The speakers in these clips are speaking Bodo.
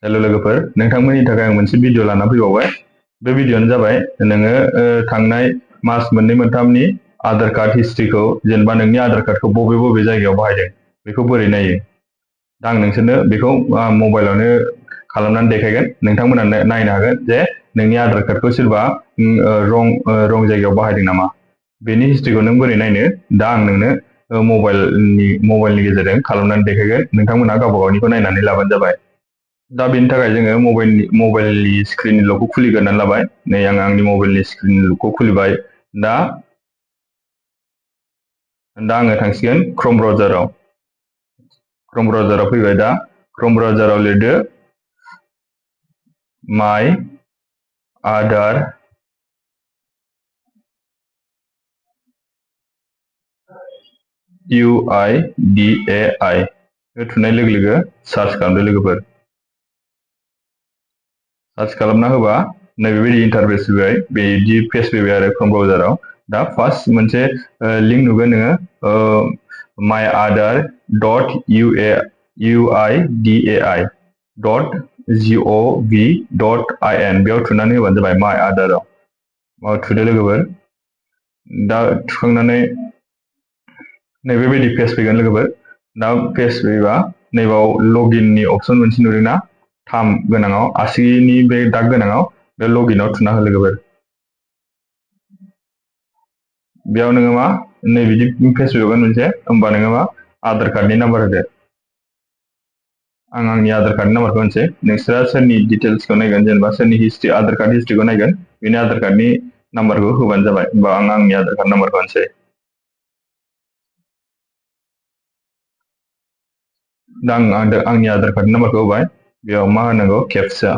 हेलो लोगोफोर, नोंथांमोननि थाखाय आं मोनसे भिडिअ लाना फैबावबाय। बे भिडिअआनो जाबाय नोङो थांनाय मास मोननै मोनथामनि आधार कार्ड हिस्ट्रिखौ, जेनेबा नोंनि आधार कार्डखौ बबे बबे जायगायाव बाहायदों बेखौ बोरै नायो। दा आं नोंसोरनो बेखौ मबाइलावनो खालामनानै देखायगोन। नोंथांमोना नायनो हागोन जे नोंनि आधार कार्डखौ सोरबा रं जायगायाव बाहायदों नामा। बेनि हिस्ट्रिखौ नों बोरै नायनो, दा आं नोंनो मबाइलनि गेजेरजों खालामनानै देखायगोन। नोंथांमोना गावबा गावनिखौ नायनानै लाबानो जाबाय। दा बेनि थाखाय जोङो मबाइलनि स्क्रिननि लकखौ खुलिग्रोनानै लाबाय। नै आं आंनि मबाइलनि स्क्रिननि लकखौ खुलिबाय। दा आङो थांसिगोन क्रोम ब्राउजाराव। क्रोम ब्राउजाराव फैबाय। दा क्रोम ब्राउजाराव लिरदो माइ आधार UIDAI थुनाय लोगो लोगो सार्च खालामदो लोगोफोर। सार्च खालामना होबा नैबेबायदि इन्टारफेस फैबाय, बिदि पेज फैबाय आरो क्रोम ब्राउजाराव। दा फार्स्ट मोनसे लिंक नुगोन नोङो, myAadhar.uidai.gov.in बेयाव थुनानै होबानो जाबाय माइ आधाराव। थुदो लोगोफोर। दा थुखांनानै नैबेबायदि पेज फैगोन लोगोफोर। दा पेज फैबा नैबाव लगिननि अपसन मोनसे नुदोंना, थाम गोनाङाव, आसिनि बे दाग गोनाङाव, बे लगिनाव थुना हो लोगोफोर। बेयाव नोङो मा नै बिदि पेज फैगोन मोनसे, होमबा नोङो मा आधार कार्डनि नाम्बार होदो। आं आंनि आधार कार्डनि नाम्बारखौ होनोसै। नोंसोरा सोरनि डिटेल्सखौ नायगोन, जेनेबा सोरनि हिस्ट्रि, आधार कार्ड हिस्ट्रिखौ नायगोन, बेनि आधार कार्डनि नाम्बारखौ होबानो जाबाय। होमबा आं आंनि आधार कार्ड नाम्बारखौ होनोसै। दा आं आंनि आधार कार्डनि नाम्बारखौ होबाय। बेयाव मा होनांगौ, केपचा।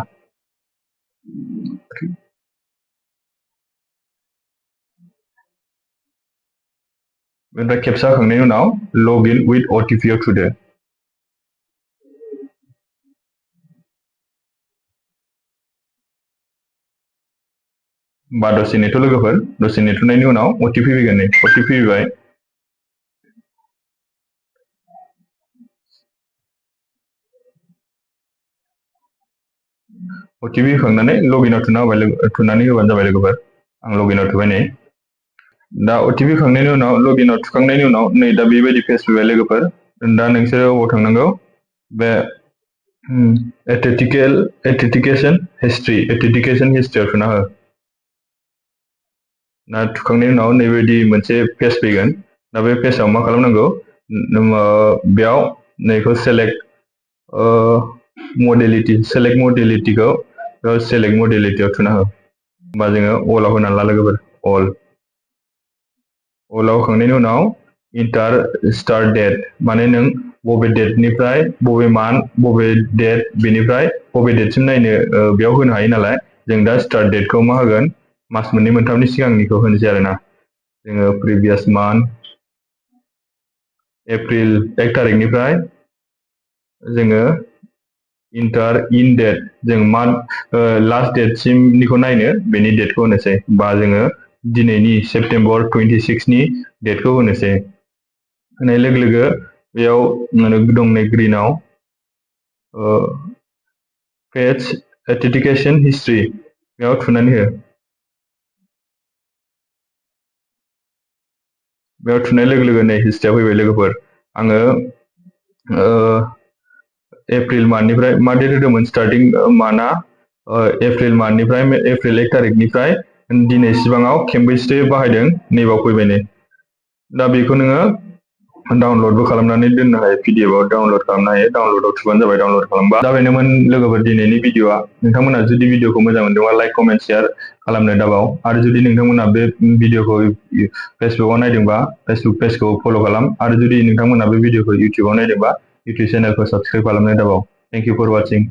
बेनिफ्राय केपचा होखांनायनि उनाव लगिन विथ OTP आव थुदो। बा दसे नेथ' लोगोफोर। दसे नेथ'नायनि उनाव OTP फैगोन। नै OTP फैबाय। OTP होखांनानै लगिनाव थुनानै होबानो जाबाय लोगोफोर। आं लगिनाव थुबाय। नै दा OTP होखांनायनि उनाव, लगिनाव थुखांनायनि उनाव नै दा बेबायदि पेज फैबाय लोगोफोर। दा नोंसोरो अबाव थांनांगौ, बे एथेन्टिकेसन हिस्ट्रियाव थुना हो। दा थुखांनायनि उनाव नैबायदि मोनसे पेज फैगोन। दा बे पेजाव मा खालामनांगौ, बेयाव नैखौ सेलेक्ट मडेलिटिखौ सेलेक्ट मडेलिटियाव थुना हो। होमबा जोङो अलाव होनानै ला लोगोफोर। अलाव होखांनायनि उनाव इन्टार स्टार्ट डेट, माने नों बबे डेटनिफ्राय, बबे मान्थ, बबे डेट, बेनिफ्राय बबे डेटसिम नायनो बेयाव होनो हायो नालाय। जों दा स्टार्ट डेटखौ मा होगोन, मास मोननै मोनथामनि सिगांनिखौ होनोसै आरोना। जोङो प्रिभियास मान्थ, एप्रिल 1 तारिखनिफ्राय जोङो इन्टार इन डेट, जों मा लास्ट डेटसिमनिखौ नायनो, बेनि डेटखौ होनोसै। बा जोङो दिनैनि सेप्तेम्बर 26 नि डेटखौ होनोसै। होनाय लोगो लोगो बेयाव दं नै ग्रिनाव पेज एथेन्टिकेसन हिस्ट्रि, बेयाव थुनानै हो। बेयाव थुनाय लोगो लोगो नै हिस्ट्रिया फैबाय लोगोफोर। आङो एप्रिल मान्थनिफ्राय, मा डेट होदोंमोन स्टार्टिं मान्थआ, एप्रिल मान्थनिफ्राय, एप्रिल 1 तारिखनिफ्राय दिनैसिबाङाव खेनबेसे बाहायदों, नैबाव फैबाय। नै दा बेखौ नोङो डाउनलडबो खालामनानै दोननो हायो, PDF आव डाउनलड खालामनो हायो। डाउनलडआव थुबानो जाबाय। डाउनलड खालामबा दा बेनोमोन लोगोफोर दिनैनि भिडिअआ। नोंथांमोना जुदि भिडिअखौ मोजां मोनदोंबा लाइक, कमेन्ट, शेयार खालामनो दाबाव। आरो जुदि नोंथांमोना बे भिडिअखौ फेसबुकआव नायदोंबा फेसबुक पेजखौ फल' खालाम। आरो जुदि नोंथांमोना बे भिडिअखौ इउटिउबआव नायदोंबा इउटिउब चेनेलखौ साबस्क्राइब खालामनो दाबाव। Thank you for वाचिं।